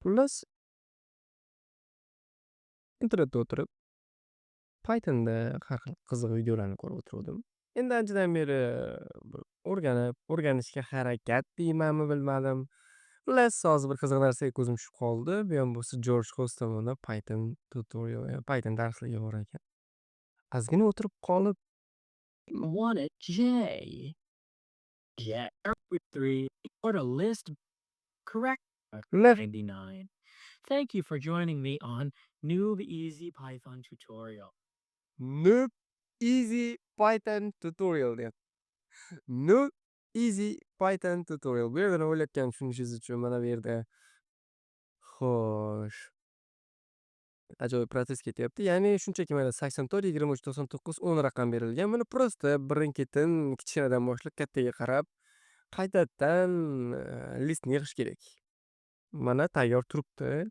Xullas, internetda o'tirib, Pythonda har xil qiziq videolarni ko'rib o'tiruvdim. Endi anchadan beri bir o'rganib, o'rganishga harakat deymanmi, bilmadim. Xullas, hozir bir qiziq narsaga ko'zim tushib qoldi. Bu ham bo'lsa George Hotz tomonidan Python tutorial, Python darsligi bor ekan. Ozgina o'tirib qolib, One at J. J 3 or a list correct Left 99. Thank you for joining me on Noob Easy Python tutorial. Noob Easy Python tutorial deyapti. Noob Easy Python tutorial. Bu yerda nima bo'layotganini tushunishingiz uchun mana bu yerda, xo'sh, ajoyib protsess ketyapti. Ya'ni shunchaki mana 84, 23, 99, 10 raqam berilgan. Buni просто birin-ketin kichkinadan boshlab kattaga qarab qaytadan listni yig'ish kerak. Mana tayyor turibdi.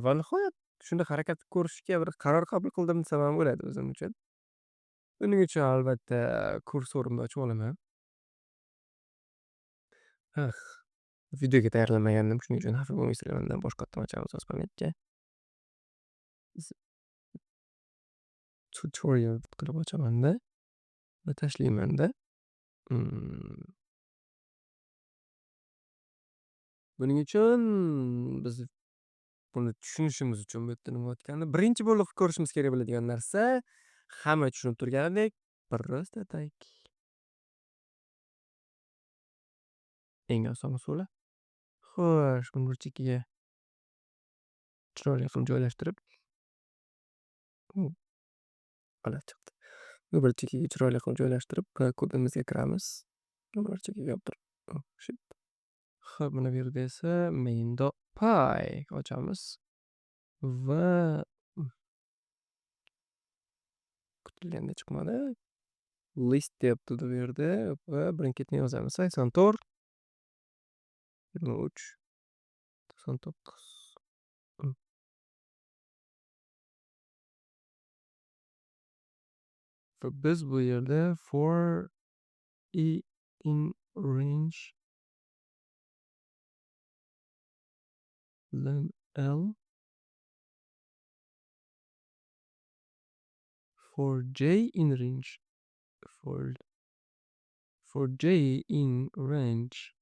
Va nihoyat shunda harakat qilib ko'rishga bir qaror qabul qildim desam ham bo'ladi o'zim uchun. Buning uchun albatta kursorimni ochib olaman. Ah, videoga tayyorlanmagandim, shuning uchun xafa bo'lmaysizlar mandan. Boshqatdan ochamiz hozir память ga. Tutorial qilib ochamanda va tashlaymanda. Buning uchun biz buni tushunishimiz uchun bu yerda nima bo'layotganini birinchi bo'lib ko'rishimiz kerak bo'ladigan narsa, hamma tushunib turganidek, просто так. Eng oson usuli. Xo'sh, buni bir chekkaga chiroyli qilib joylashtirib, g'alati chiqdi. Buni bir chekkaga chiroyli qilib joylashtirib, kodimizga kiramiz. Buni bir chekkaga olib turib, oh shit. Xo'p, mana bu yerda esa main.py ochamiz va kutilganda chiqmadi. List deyapti bu yerda va birin-ketin yozamiz. 84, 23, 99. Va biz bu yerda for i in range len l for j in range for j in range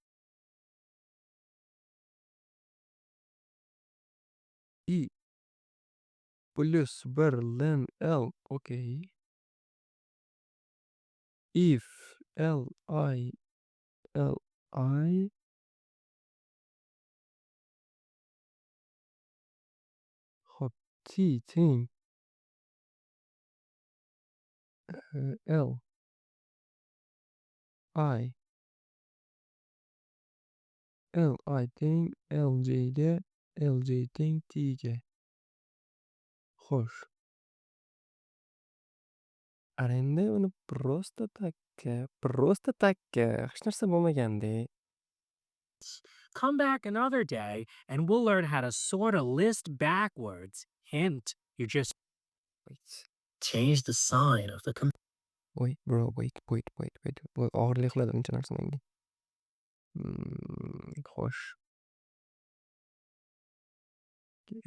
i plus 1 len l, okay, if l i l i Xo'p, t teng l i l i teng l j ga, l j teng t ga. Xo'sh. Ana endi uni просто takka hech narsa bo'lmagandek. Come back another day and we'll learn how to sort a list backwards. Hint, you just Wait. change the sign of the Wait, bro, wait, wait, wait, wait. Bu og'irlik qiladi buncha narsa menga. Xo'sh.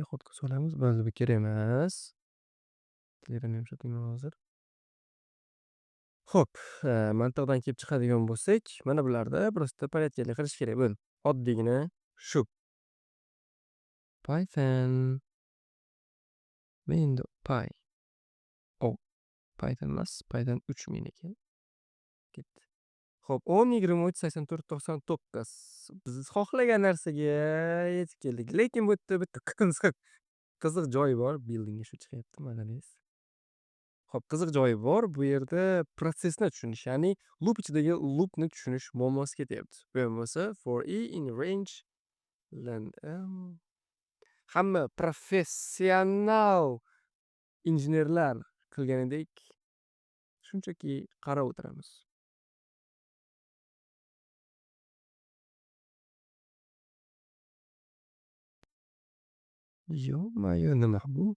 Ehodga solamiz. Bo'ldi, bu kerak emas. Telegramni yumshatinglar hozir. Xo'p, mantiqdan kelib chiqadigan bo'lsak, mana bularda просто порядка li qilish kerak bo'ldi. Oddiygina shu. Python main.py. Oh, Python emas, Python 3 meniki. Ketdi. Xo'p, 10, 23, 84, 99. Biz xohlagan narsaga yetib keldik. Lekin bu yerda bitta qiziq joyi bor. Buildingga shu chiqyapti, молодец. Xo'p, qiziq joyi bor. Bu yerda protsessni tushunish, ya'ni loop ichidagi loopni tushunish muammosi ketyapti. Bu ham bo'lsa for i in range len m. Hamma professional injenerlar qilganidek shunchaki qarab o'tiramiz. Ё-моё, nima bu?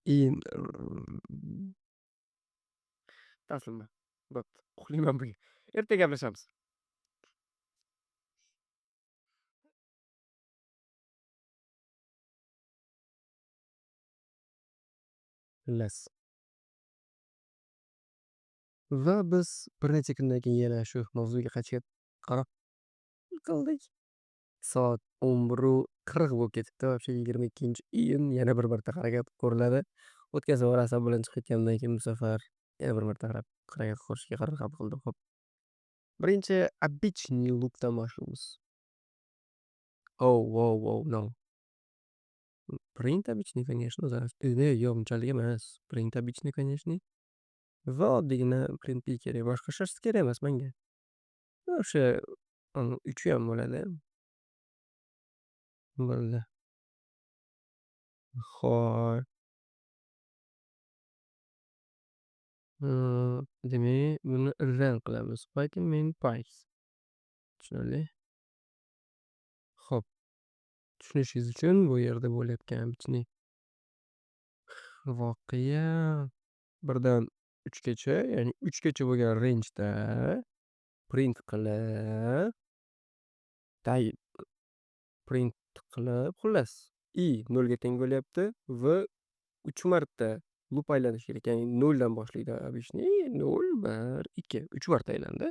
In taslimman. Bo'pti. Uxlayman bugun. Ertaga gaplashamiz. Xullas. Va biz bir necha kundan keyin yana shu mavzuga qaytishga qaror qildik. Soat 11:40 bo'lib ketibdi. Вообще 22-iyun yana bir marta harakat ko'riladi. O'tgan safar asab bilan chiqib ketgandan keyin bu safar yana bir marta harakat ko'rishga qaror qabul qildim. Xo'p. Birinchi обычный loopdan boshlaymiz. Oh, wow, wow, no. Print обычный, конечно, zaraz. Yo'q, unchalik emas. Print обычный, конечно. Va oddiygina print p kerak. Boshqa hech narsa kerak emas menga. O'sha uchiyam bo'ladi. Bo'ldi. Xo'p. Demak, buni run qilamiz. Python main py. Tushunarli. Xo'p. Tushunishingiz uchun bu yerda bo'layotgan обычный voqea 1dan 3gacha, ya'ni 3gacha bo'lgan rangeda print qilib, print qilib, xullas, i nolga teng bo'lyapti va 3 marta loop aylanishi kerak. Ya'ni noldan boshlaydi обычный 0, 1, 2, 3 marta aylandi.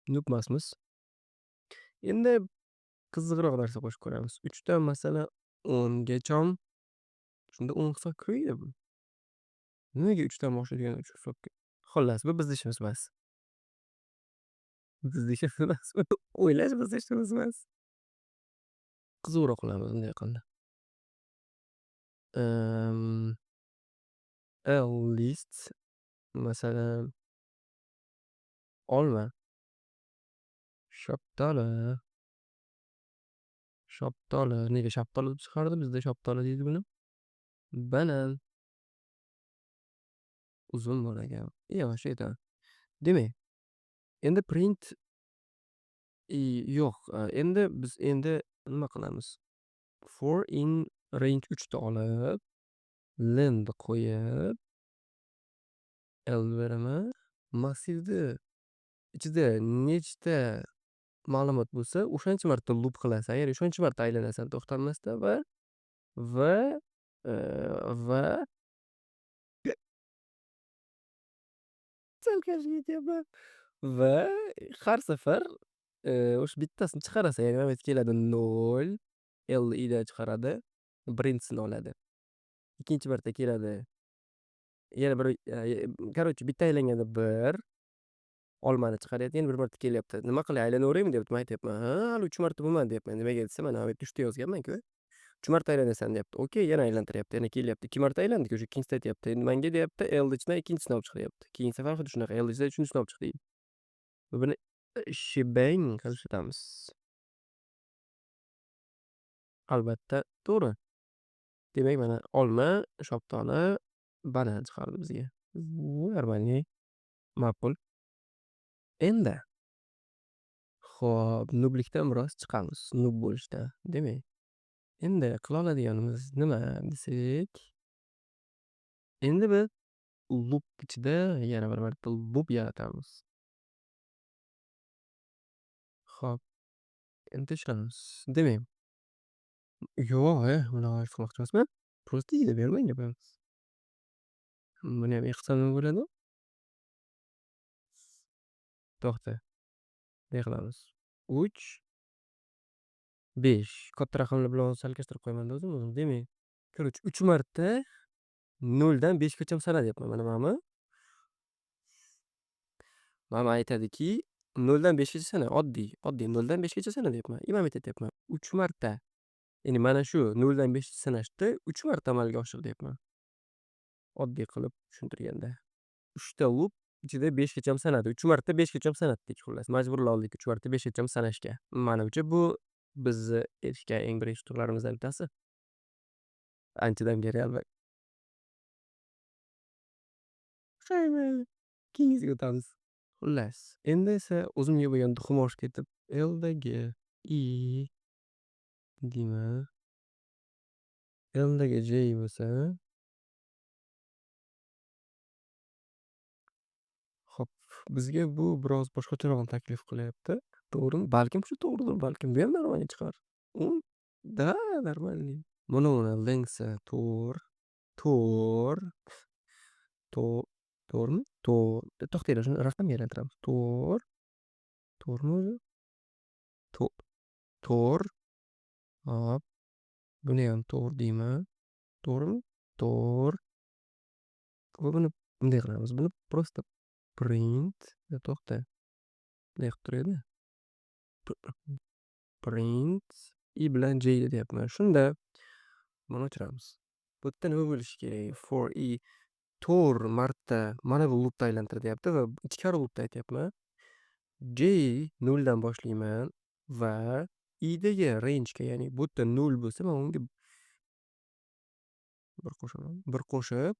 Noob emasmiz. Endi qiziqroq narsa qo'shib ko'ramiz. 3dan masalan 10gacham. Shunda 10 hisob ko'paydi bu. Nimaga 3dan boshlaydigan 3 hisob. Xullas, bu bizni ishimiz emas. Bizni ishimiz emas. O'ylash bizni ishimiz emas. Qiziqroq qilamiz bunday qilib. L list masalan olma, shaftoli, shaftoli. Nega shaftoli deb chiqardi? Bizda shaftoli deydi buni. Banan. Uzun bor ekan. Yo'q, shu aytaman. Demak, endi print yo'q. Endi biz endi nima qilamiz? For in range 3 ta olib, len qo'yib, L beraman. Massivni ichida nechta ma'lumot bo'lsa, o'shancha marta loop qilasan, ya'ni o'shancha marta aylanasan to'xtamasdan va chalkashib ketyapman. Va har safar o'sha bittasini chiqarasan. Ya'ni mana bu yerga keladi 0, L idan chiqaradi, birinchisini oladi. Ikkinchi marta keladi. Yana bir, короче, bitta aylanganda 1 olmani chiqaryapti, yana bir marta kelyapti. "Nima qilay, aylanaveraymi?" deyapti. Man aytyapman: "Ha, hali 3 marta bo'lmadi" deyapman. Nimaga desa, mana bu yerda 3 ta yozganman-ku. 3 marta aylanasan deyapti. Okey, yana aylantiryapti. Yana kelyapti. 2 marta aylandik, уже ikkinchisida aytyapti. Endi menga deyapti, L ichidan ikkinchisini olib chiq deyapti. Keyingi safar xuddi shunaqa L ichidan uchinchisini olib chiq deydi. Buni shebang qilib ishlatamiz. Albatta, to'g'ri. Demak, mana olma, shaftoli, banan chiqardi bizga. Нормальный, ma'qul. Endi xo'p, nooblikdan biroz chiqamiz, noob bo'lishdan. Demak, endi qila oladiganimiz nima desak, endi biz loop ichida yana bir marta loop yaratamiz. Xo'p, endi tekshiramiz. Demak, yo'q, bunaqa qilmoqchi emasman. Просто i deb bermang deyapmiz. Buniyam e qilsam nima bo'ladi? To'xta. Bunday qilamiz. 3, 5. Katta raqamlar bilan chalkashtirib qo'yamanda o'zim o'zim. Demak, короче, 3 marta 0 dan 5 gacha sana deyapman. Mana manimi? Mana aytadiki, 0 dan 5 gacha sana. Oddiy, oddiy 0 dan 5 gacha sana deyapman. И mana bu yerda aytyapman. 3 marta. Ya'ni mana shu 0 dan 5 gacha sanashni 3 marta amalga oshir deyapman. Oddiy qilib tushuntirganda. 3 ta loop ichida 5 gacha sanadi. 3 marta 5 gacha sanatdik xullas. Majburloldik 3 marta 5 gacha sanashga. Manimcha, bu bizni erishgan eng birinchi yutuqlarimizdan bittasi. Anchadan beri albatta. Keyingisiga o'tamiz. Xullas, endi esa o'zimga bo'lgan duxim oshib ketib, Ldagi i deyman. Ldagi j bo'lsa, xo'p, bizga bu biroz boshqacharoq taklif qilyapti. To'g'rimi? Balkim shu to'g'ridir, balkim bu ham нормальный chiqar. Да, нормальный. Buni length'i 4, 4, to'rtmi? To'rt. To'xtanglar, shuni raqamga aylantiramiz. 4, to'rtmi o'zi? 4. Hop. Buniyam 4 deyman. To'g'rimi? 4. Va buni bunday qilamiz. Buni просто print, to'xta. Bunday qilib turayda. Print i bilan j deyapman. Shunda buni o'chiramiz. Bu yerda nima bo'lishi kerak? For i 4 marta mana bu loopni aylantir deyapti va ichkari loopda aytyapman. J noldan boshlayman va idagi rangega, ya'ni bu yerda nol bo'lsa, man unga bir qo'shaman. Bir qo'shib,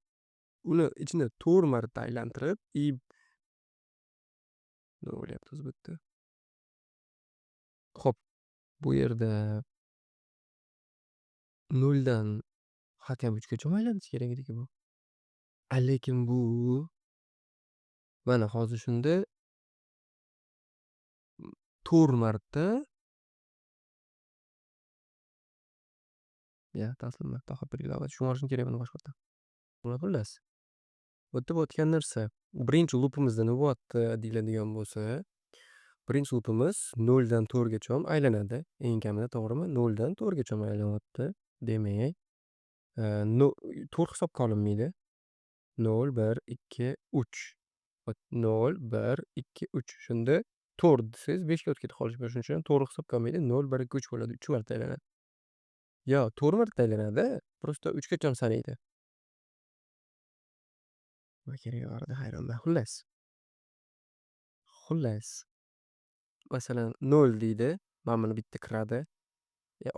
uni ichini 4 marta aylantirib i nima bo'lyapti o'zi bu yerda? Xo'p, bu yerda noldan хотя бы uchgacha aylanishi kerak edi bu. A lekin bu mana hozir shunda 4 marta. Ya, taslimman. Tushunib olishim kerak buni boshqatdan. Xullas, bu yerda bo'layotgan narsa, birinchi loopimizda nima bo'lyapti deyiladigan bo'lsa, birinchi loopimiz noldan to'rtgacha aylanadi. Eng kamida, to'g'rimi? Noldan to'rtgacha aylanyapti. Demak, 4 hisobga olinmaydi. 0, 1, 2, 3. 0, 1, 2, 3. Shunda 4 desangiz 5 ga o'tib ketib qolishi mumkin. Shuning uchun ham 4 hisobga olmaydi. 0, 1, 2, 3 bo'ladi. 3 marta aylanadi. Yo'q, 4 marta aylanadi. Просто 3 gacha sanaydi. Nima keragi bor edi, hayronman. Xullas. Xullas. Masalan, 0 deydi. Mana buni bitta kiradi.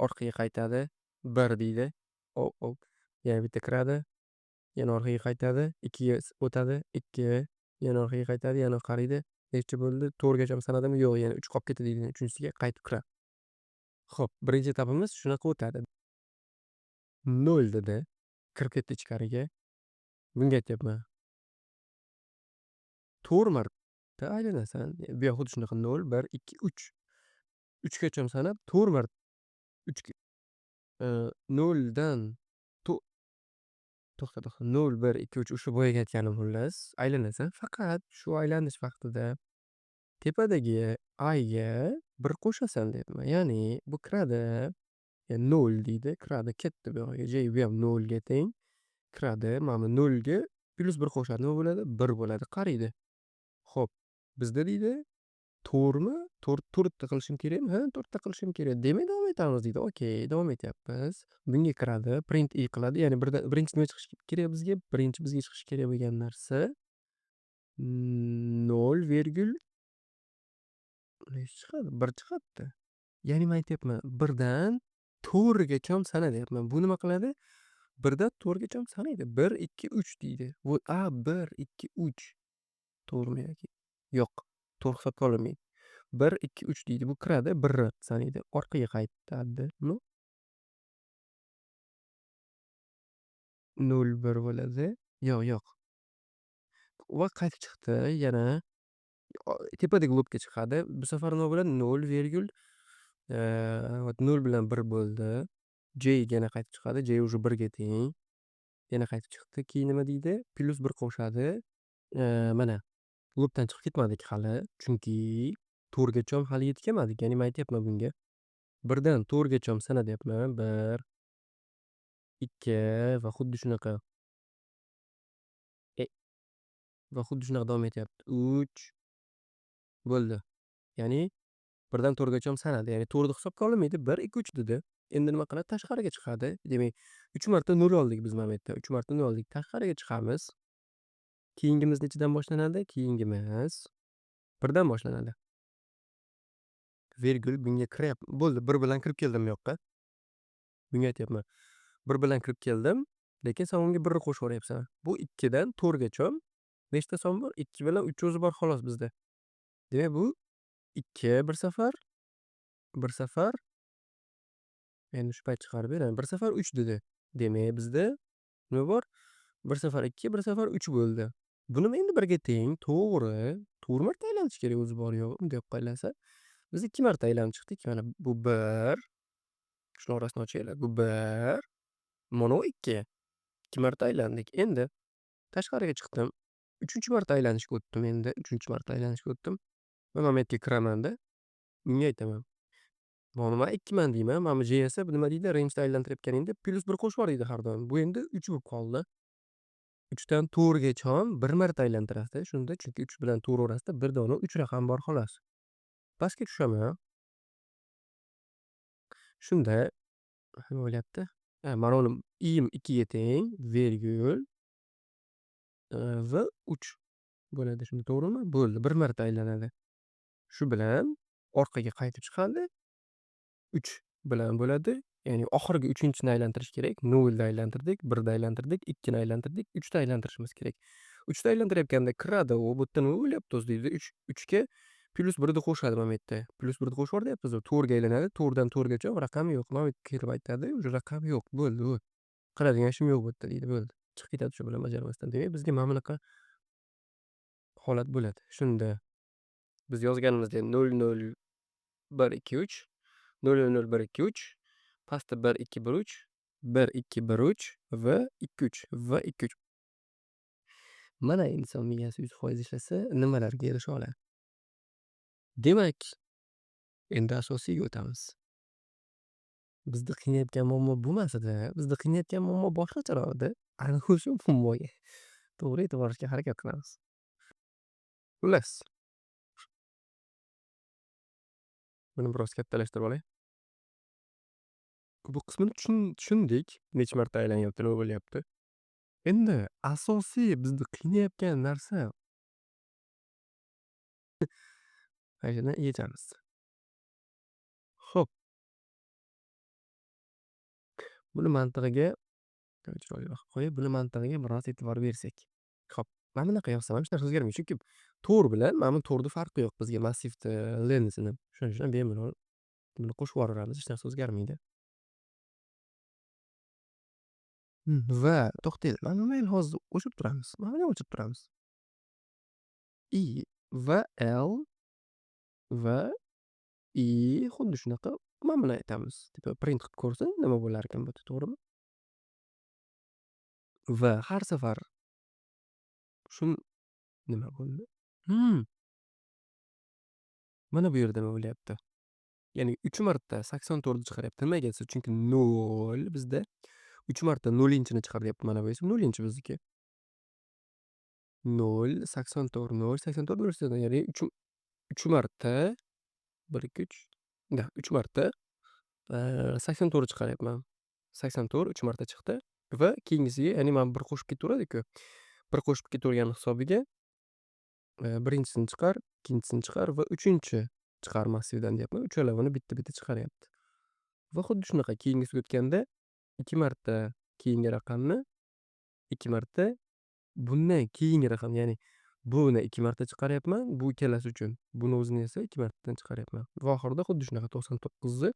Orqaga qaytadi. 1 deydi. O, yana bitta kiradi. Yana orqaga qaytadi. 2 ga o'tadi. 2, yana orqaga qaytadi, yana qaraydi. Necha bo'ldi? 4 gacha sanadimi? Yo'q, yana 3 qolib ketdi deydi. Uchinchisiga qaytib kiradi. Xo'p, birinchi etapimiz shunaqa o'tadi. 0 dedi. Kirib ketdi ichkariga. Bunga aytyapman. 4 marta aylanasan. Bu ham xuddi shunaqa 0, 1, 2, 3. 3 gacha sanab 4 marta 3 noldan to'xta, to'xta, 0, 1, 2, 3, o'sha boyagi aytganim, xullas aylanasan. Faqat shu aylanish vaqtida tepadagi i ga 1 qo'shasan deyapman. Ya'ni bu kiradi, 0 deydi, kiradi, ketdi bu yog'iga. J bu ham 0 ga teng. Kiradi, mana bu 0 ga plyus 1 qo'shadi. Nima bo'ladi? 1 bo'ladi. Qaraydi. Xo'p, bizda deydi, to'rtmi? To'rt, to'rtta qilishim kerakmi? Ha, to'rtta qilishim kerak. Demak, davom etamiz deydi. Okey, davom etyapmiz. Bunga kiradi, print i qiladi. Ya'ni birda birinchi nima chiqishi kerak bizga? Birinchi bizga chiqishi kerak bo'lgan narsa nol virgul nechi chiqadi? 1 chiqadida. Ya'ni man aytyapman, birdan to'rtgacha sana deyapman. Bu nima qiladi? Birdan to'rtgacha sanaydi. 1, 2, 3 deydi. Bu a 1, 2, 3. To'g'rimi yoki yo'q? To'rt hisobga olinmaydi. 1, 2, 3 deydi. Bu kiradi, 1 sanaydi. Orqaga qaytadi. Ну 0, 1 bo'ladi. Yo'q, yo'q. Va qaytib chiqdi yana tepadagi loopga chiqadi. Bu safar nima bo'ladi? 0 virgul 0 bilan 1 bo'ldi. J yana qaytib chiqadi. J уже 1 ga teng. Yana qaytib chiqdi. Keyin nima deydi? Plyus 1 qo'shadi. Mana loopdan chiqib ketmadik hali. Chunki to'rtgacha hali yetib kelmadik. Ya'ni man aytyapman bunga. Birdan to'rtgacha sana deyapman. 1, 2 va xuddi shunaqa. Va xuddi shunaqa davom etyapti. 3 bo'ldi. Ya'ni birdan to'rtgacha sanadi. Ya'ni to'rtni hisobga olinmaydi. 1, 2, 3 dedi. Endi nima qiladi? Tashqariga chiqadi. Demak, 3 marta 0 oldik biz mana bu yerda. 3 marta 0 oldik. Tashqariga chiqamiz. Keyingimiz nechidan boshlanadi? Keyingimiz birdan boshlanadi. Virgul bunga kiryapti. Bo'ldi, 1 bilan kirib keldim bu yoqqa. Bunga aytyapman. 1 bilan kirib keldim, lekin sen unga 1 ni qo'shib yuboryapsan. Bu 2 dan 4 gacha nechta son bor? 2 bilan 3 o'zi bor xolos bizda. Demak, bu 2 bir safar, bir safar. Endi shu payt chiqarib beraman. Bir safar 3 dedi. Demak, bizda nima bor? Bir safar 2, bir safar 3 bo'ldi. Buni endi 1 ga teng, to'g'ri. 4 marta aylanish kerak o'zi bor yo'g'i bunday olib qaralsa. Biz 2 marta aylanib chiqdik. Mana bu 1. Shuni orasini ochinglar. Bu 1, mana bu 2. 2 marta aylandik. Endi tashqariga chiqdim. 3-marta aylanishga o'tdim endi. 3-marta aylanishga o'tdim. Va mana bu yerga kiramanda, unga aytaman. Mana man 2man deyman. Mana bu J esa bu nima deydi? Range'da aylantirayotganingda +1 qo'shib yubor deydi har doim. Bu endi 3 bo'lib qoldi. 3 dan 4 gacha 1 marta aylantirasiz. Shunda chunki 3 bilan 4 o'rasida bir dona 3 raqam bor xolos. Pastga tushaman. Shunda nima bo'lyapti? Mana uni i'im 2 ga teng, vergul va 3 bo'ladi. Shunda to'g'rimi? Bo'ldi. 1 marta aylanadi. Shu bilan orqaga qaytib chiqadi. 3 bilan bo'ladi. Ya'ni oxirgi 3-chisini aylantirish kerak. 0 da aylantirdik, 1 da aylantirdik, 2 ni aylantirdik, 3 ta aylantirishimiz kerak. 3 ta aylantirayotganda kiradi u, bu yerda nima bo'lyapti o'zi deydi. 3 3 ga +1 ni qo'shadi mana bu yerda. +1 ni qo'shib yubor deyapmiz. 4 ga aylanadi. 4 dan 4 gacha raqam yo'q. Mana bu yerga kelib aytadi, уже raqam yo'q. Bo'ldi bu. Qiladigan ishim yo'q bu yerda deydi. Bo'ldi. Chiqib ketadi shu bilan bajarmasdan. Demak, bizga mana bunaqa holat bo'ladi. Shunda biz yozganimizda 0 0 1 2 3 0 0 1 2 3 pastda 1 2 1 3 1 2 1 3 va 2 3 va 2 3. Mana inson miyasi 100% ishlasa nimalarga erisha oladi. Demak, endi asosiyga o'tamiz. Bizni qiynayotgan muammo bu emas edi. Bizni qiynayotgan muammo boshqacharoq edi. Ana o'sha muammoga to'g'ri yetib borishga harakat qilamiz. Xullas. Buni biroz kattalashtirib olay. Bu qismini tushundik. Necha marta aylanyapti, nima bo'lyapti. Endi asosiy bizni qiynayotgan narsa mana shuni yechamiz. Xo'p. Buni mantig'iga chiroyliroq qilib qo'yib, buni mantig'iga biroz e'tibor bersak. Xo'p, mana bunaqa yozsam ham hech narsa o'zgarmaydi. Chunki 4 bilan mana bu 4 ni farqi yo'q bizga massivni lengthini. Shuning uchun ham bemalol buni qo'shib yuboraveramiz, hech narsa o'zgarmaydi. Va to'xtanglar, mana buni hozir o'chirib turamiz. Mana buni o'chirib turamiz. I va L va I xuddi shunaqa mana buni aytamiz. Tipa print qilib ko'rsin, nima bo'lar ekan bu, to'g'rimi? Va har safar shun nima bo'ldi? Mana bu yerda nima bo'lyapti? Ya'ni 3 marta 84 ni chiqaryapti. Nimaga desa, chunki 0 bizda 3 marta 0-ni chiqaryapti. Mana bu esa 0-chi bizniki. 0 84 0 84 0 84, ya'ni 3 marta 1 2 3 da 3 marta 84 chiqaryapman. 84 3 marta chiqdi va keyingisiga, ya'ni mana 1 qo'shib ketaveradi-ku. 1 qo'shib ketavergan hisobiga birinchisini chiqar, ikkinchisini chiqar va uchinchi chiqar massivdan deyapman. Uchalovini bitta-bitta chiqaryapti. Va xuddi shunaqa keyingisiga o'tganda 2 marta keyingi raqamni, 2 marta bundan keyingi raqam, ya'ni buni 2 marta chiqaryapman, bu ikkalasi uchun. Buni o'zini esa 2 martadan chiqaryapman. Va oxirida xuddi shunaqa 99 ni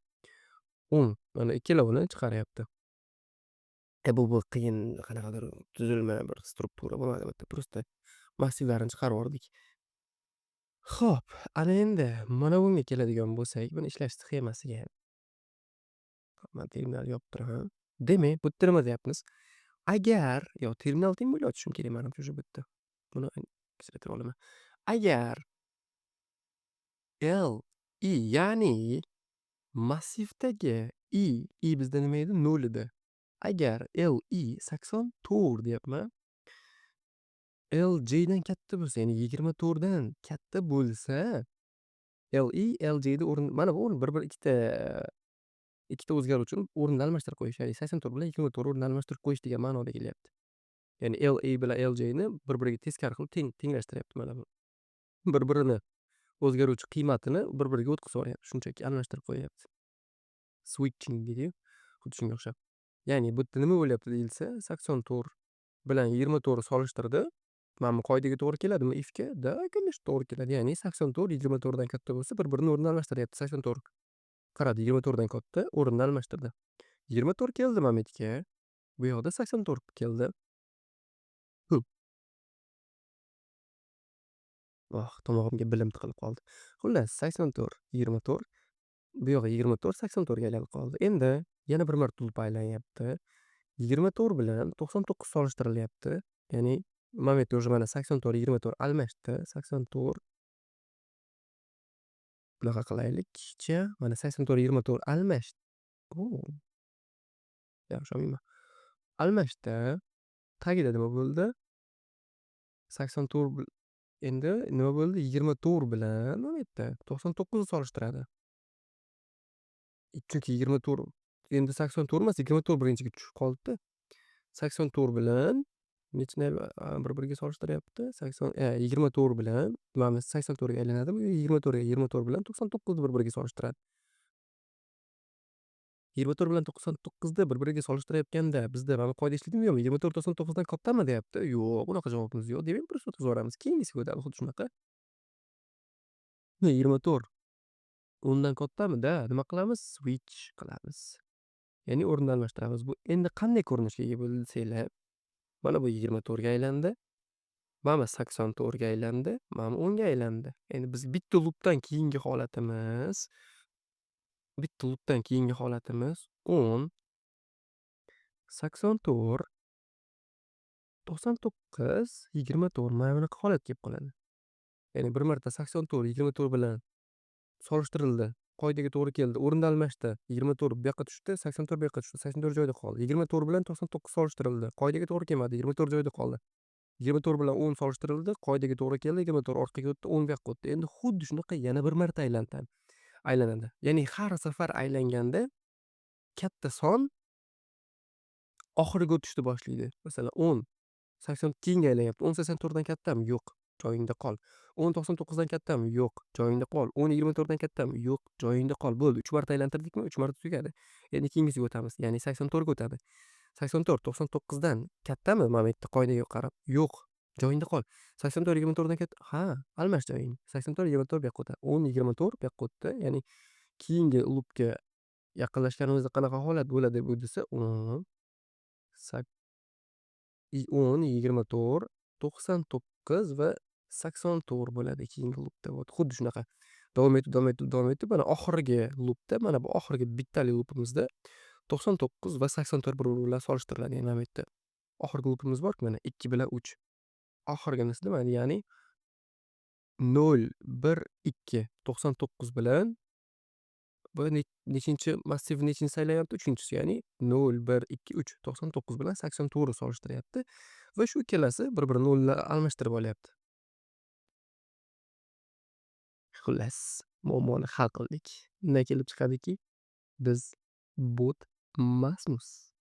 10, mana ikkalovini chiqaryapti. Bu qiyin qanaqadir tuzilma bir struktura bo'lmadi bu yerda. Просто massivlarni chiqarib yubordik. Xo'p, ana endi mana bunga keladigan bo'lsak, buni ishlash sxemasiga. Man terminalni yopib turaman. Demak, bu yerda nima deyapmiz? Agar yo terminal teng bo'lib ochishim kerak manimcha уже bu yerda. Buni kichraytirib olaman. Agar L I, ya'ni massivdagi I, I bizda nima edi? 0 edi. Agar L I 84 deyapman. L J dan katta bo'lsa, ya'ni 24 dan katta bo'lsa, L I L J ni o'rni mana bu o'rin bir-bir ikkita o'zgaruvchini o'rnini almashtirib qo'yish, ya'ni 84 bilan 24 o'rnini almashtirib qo'yish degan ma'noda kelyapti. Ya'ni L I bilan L J ni bir-biriga teskari qilib tenglashtiryapti mana bu. Bir-birini o'zgaruvchi qiymatini bir-biriga o'tkazib yuboryapti, shunchaki almashtirib qo'yyapti. Switching deydi-yu, xuddi shunga o'xshab. Ya'ni bu yerda nima bo'lyapti deyilsa, 84 bilan 24 solishtirdi. Mana bu qoidaga to'g'ri keladimi ifga? Да, конечно, to'g'ri keladi. Ya'ni 84 24 dan katta bo'lsa, bir-birini o'rnini almashtiryapti. 84 qaradi, 24 dan katta, o'rnini almashtirdi. 24 keldi mana bu yerga. Bu yoqda 84 keldi. Ho'p. Oh, tomog'imga bilim tiqilib qoldi. Xullas, 84 24 Bu yog'i 24 84 ga aylanib qoldi. Endi yana bir marta loop aylanyapti. 24 bilan 99 solishtirilyapti. Ya'ni mana bu yerda уже mana 84, 24 almashdi. 84, bunaqa qilaylikchi. Mana 84, 24 almashdi. Yaxshi olmayman. Almashdi. Tagida nima bo'ldi? 84, endi nima bo'ldi? 24 bilan mana bu yerda 99 ni solishtiradi. Chunki 24, endi 84 emas, 24 birinchiga tushib qoldi-da. 84 bilan nechini bir-biriga solishtiryapti? 24 bilan mana 84 ga aylanadi. Bu 24 ga, 24 bilan 99 ni bir-biriga solishtiradi. 24 bilan 99 ni bir-biriga solishtirayotganda bizda mana bu qoida ishlaydimi, yo'qmi? 24 99 dan kattami deyapti. Yo'q, unaqa javobimiz yo'q. Demak, просто o'tkazib yuboramiz. Keyingisiga o'tadi xuddi shunaqa. 24 10 dan kattami? Да, nima qilamiz? Switch qilamiz. Ya'ni o'rnini almashtiramiz. Bu endi qanday ko'rinishga ega bo'ldi desanglar, mana bu 24 ga aylandi. Mana 84 ga aylandi, mana 10 ga aylandi. Endi biz bitta loopdan keyingi holatimiz 10, 84, 99, 24, mana bunaqa holat kelib qoladi. Ya'ni bir marta 84 24 bilan solishtirildi. Qoidaga to'g'ri keldi. O'rni almashdi. 24 bu yoqqa tushdi, 84 bu yoqqa tushdi. 84 joyida qoldi. 24 bilan 99 solishtirildi. Qoidaga to'g'ri kelmadi. 24 joyida qoldi. 24 bilan 10 solishtirildi. Qoidaga to'g'ri keldi. 24 orqaga o'tdi, 10 bu yoqqa o'tdi. Endi xuddi shunaqa yana bir marta aylanadi. Ya'ni har safar aylanganda katta son oxiriga o'tishni boshlaydi. Masalan, 10 80 keyingi aylanyapti. 10 84 dan kattami? Yo'q, joyingda qol. 10 99 dan kattami? Yo'q, joyingda qol. 10 24 dan kattami? Yo'q, joyingda qol. Bo'ldi, 3 marta aylantirdikmi? 3 marta tugadi. Endi keyingisiga o'tamiz. Ya'ni 84 ga o'tadi. 84 99 dan kattami? Mana bu yerda qoidaga qarab. Yo'q, joyingda qol. 84 24 dan katta. Ha, almash joyingni. 84 24 bu yoqqa o'tadi. 10 24 bu yoqqa o'tdi. Ya'ni keyingi loopga yaqinlashganimizda qanaqa holat bo'ladi bu desa, 10 10, 24, 99 va 84 bo'ladi keyingi loopda. Вот xuddi shunaqa. Davom etib, davom etib, davom etib, mana oxirgi loopda, mana bu oxirgi bittali loopimizda 99 va 84 bir-biri bilan solishtiriladi. Ya'ni mana bu yerda oxirgi loopimiz bor-ku, mana 2 bilan 3. Oxirgisida mana, ya'ni 0, 1, 2, 99 bilan bu nechinchi massiv, nechinchisi aylanyapti? Uchinchisi, ya'ni 0, 1, 2, 3, 99 bilan 84 ni solishtiryapti va shu ikkalasi bir-birini o'rnini almashtirib olyapti. Xullas, muammoni hal qildik. Undan kelib chiqadiki, biz bot emasmiz.